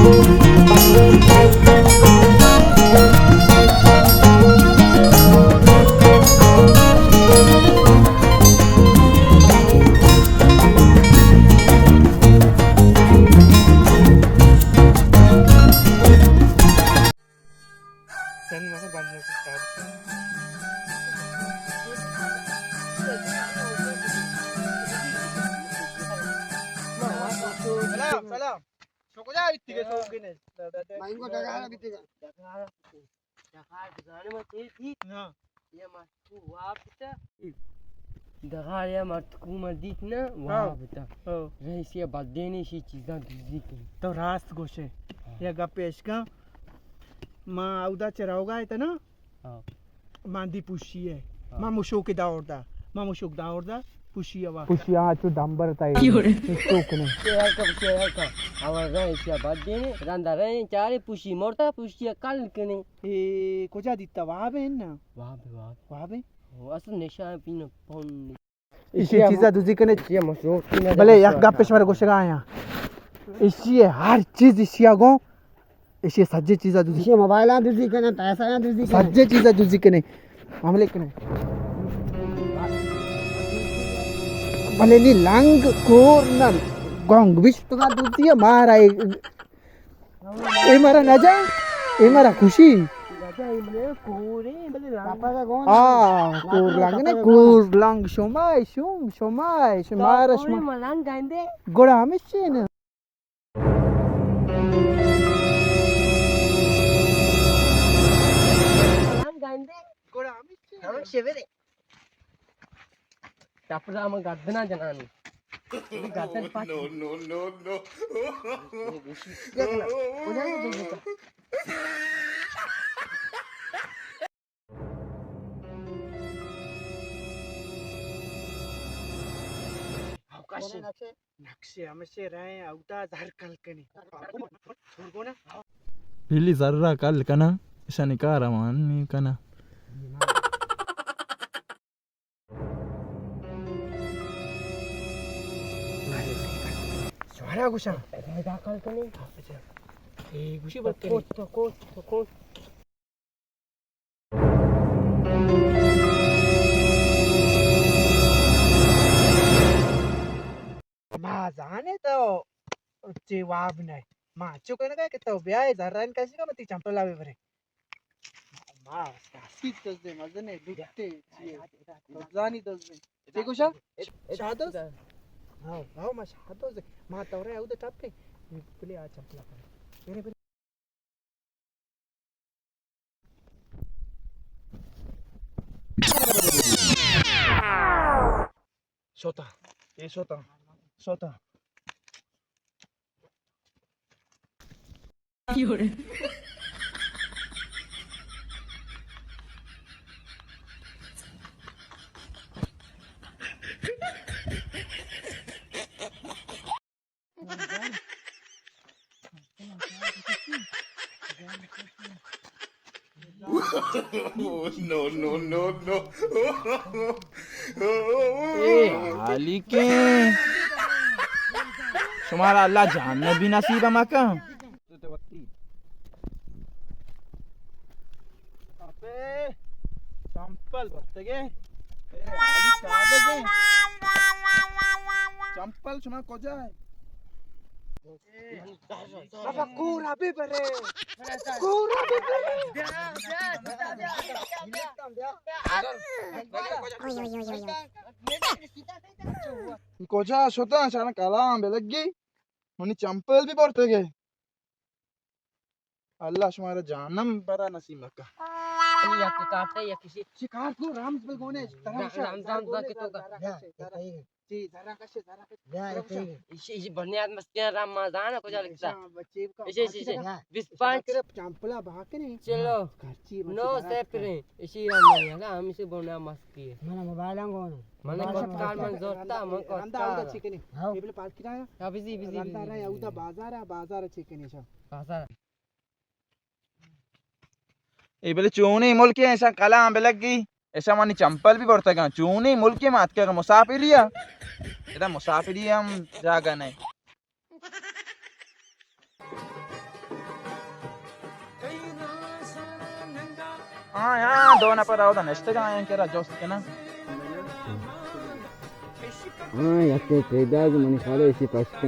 سلام، سلام. شما کجا بیتگے؟ شوقین است. ما اینگو ڈگار بیتگا. ڈگار. ڈگار بزانے ما تیر دی. نا. یہ ما تو واب بیتا. ڈگار یا مرد کو مردیت نا، واب بیتا. ہاں. رئیسی بدینے شی چیزاں دوزی کن. تو راست گوشے. ہاں. یا گپ اشکا. ما اودا چہ روگا ایتا نا. ہاں. ماندی پوشی ہے. ہاں. ما مشوک داوردا. ما مشوک داوردا. پوشی ہوا. پوشی ہاں، چو دمبر تا. کیوں رے؟ چو کنے. یہ ہلکا، پوشی ہلکا. اول رئیسی بدینے، رندا رئے چارے پوشی مرتا، پوشی کل کنے. اے کجا دیتا؟ واب ہے نا؟ واب ہے، واب. واب ہے؟ او اصل نشان پینا پون. ایشی چیزا دوزی کنے. بلے یک گپ شمارا گوشگا آیا. ایشی ہر چیز ایشی گو. ایشی سجے چیزا دوزی. ایشی موبائل آ دوزی کنے، پیسہ آ دوزی کنے. سجے چیزا دوزی کنے. حملے کنے. بلے نی لنگ کور نہ گونگ بشتگا دوزی مارا. اے مارا نجا، اے مارا خوشی. آ، کور لنگ نہ، کور لنگ شما، شم، شما، شما، شما. گڑا ہمیشی نا. گڑا ہمیشی نا. ٹپرا من گردنا جنانی. گردن پاچ. نو، نو، نو، نو. نقشے ہمیشے رہے اودا زر کل کنی. پیلی زرا کل کنا، اشانی کار مان نی کنا. شمارا گوشاں. پیدا کل کنی. اے گوشی بات کنی. کوچ تو کوچ تو کوچ. ما زانے تو چے واب نہ. ما چو کنگا کہ تو بیائے زران کشی کا متی چمپلا بے برے. ما سیاسی دزے مزنے لوٹے چیئے. دزانی دزے. چے گوشا؟ شادوز؟ ہاں، ہاں، ما شادوز. ما تو رے اود ٹپے. پلے آ چمپلا پر. میرے، میرے. شوتا، اے شوتا، شوتا. نو، نو، نو، نو. اے حالی کے شمارا اللہ جہنم بھی نصیب مکن. ابے، چمپل برتگے. اے، علی کاغذ ہے. چمپل شما کجا ہے؟ بابا، کورا ببرے. کورا ببرے. کجا شتاں؟ شان کلام بلگی. منی چمپل بھی برتگے. اللہ شمارا جہنم برا نصیب مکا. یک کاٹے، یک کسی. شکار کو رمز بل گونے. رمضان دا کہ تو کا. جی، زرا کشے، زرا کشے. ایشی، ایشی بنیاد مسکین رام ما زانا کجا لکھتا. ایشی، ایشی، ایشی. بیست پانچ. چمپلا بہا کنے. چلو. نو سیف کریں. ایشی رام ما زانا، ہمیشہ بنیاد مسکین. من موبائل آن گون. من کوتکار من زورتا، من رندا کوتکار. اودا چی کنی؟ ہاں. ٹیبل پاس کرا. ہاں، بزی، بزی، رندا بزی، رہے، بزی. اودا بازارا، بازارا چی کنی شا؟ بازار. اے بلے چونیں ملکے، ایشاں کلام بلگی، ایشاں منی چمپل بھی برتگاں. چونیں ملکے ما اتکگ مسافری ءَ. ادا مسافری ہم جاگہ نہیں. ہاں، ہاں، دو نفر اودا نشتگ آیاں کہ را جست کناں۔ ہاں، یکے پیداگ منی خیال ایشی پشت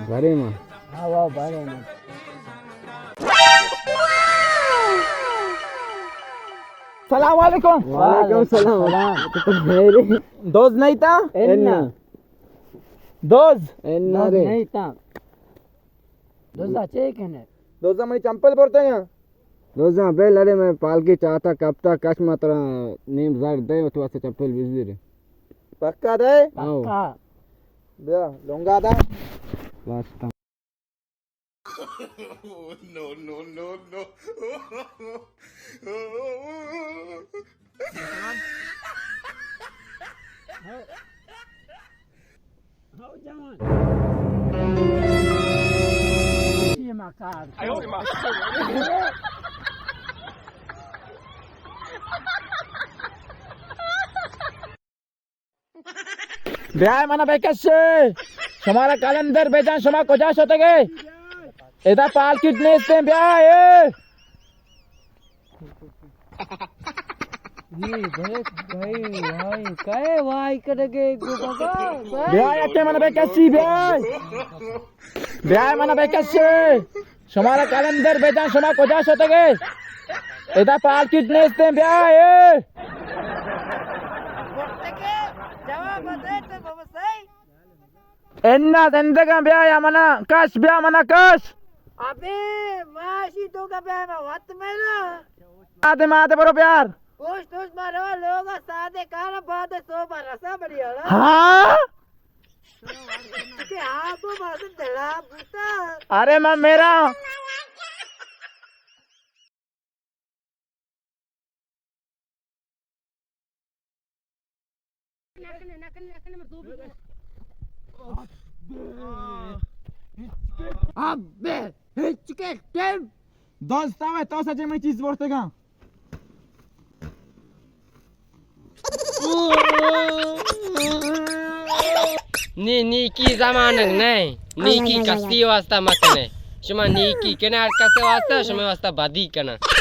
برے ما۔ ہاں، واہ، برے ما۔ سلام علیکم۔ وعلیکم سلام۔ سلام۔ دوز نہیں تا؟ انا۔ دوز؟ انا دوز رے۔ نہیں تا۔ دوزا چے کنے؟ دوزا منی چمپل برتے ہیں۔ دوزا بے لڑے میں پالکی چاتا کپتا کش ما ترا نیم زر دے تو واسطے چمپل بزدی رے۔ پکا دے؟ آؤ۔ پکا۔ بیا، لونگا دا۔ واسطہ۔ No, no, no, no. بیائے منا بکشے۔ شمارا کلندر بجان، شما کجا شتگے؟ ادا پالکیٹ نیستیں، بیائے۔ یہ دیکھ بھائی، بھائی، کئے وائی کرگے گو بابا، بھائی۔ بیائے اتے منا بکشی، بیائے۔ بیائے منا بکشے۔ شمارا کلندر بجان، شما کجا شتگے؟ ادا پالکیٹ نیستیں، بیائے۔ انا زندگاں، بیا یا منا کش، بیا منا کش۔ ابے، ماشی تو کا بیا، میں وقت میں نا۔ آدے ماتے برو پیار۔ گوشت، گوشت، ما روا لوگا سادے کارا بعد صوبہ رسا بڑی ہڑا۔ ہاں؟ کہ آپ کو بس دلا بوتا۔ ارے میں میرا۔ ابے، ہچ کے ٹیم۔ دوست آوے، تو سچے میں چیز بورتے گا۔ نی نیکی زمانگ نہ، نیکی کسی واسطہ مکنے۔ شما نیکی کنے ہر کسی واسطہ، شما واسطہ بدی کنا۔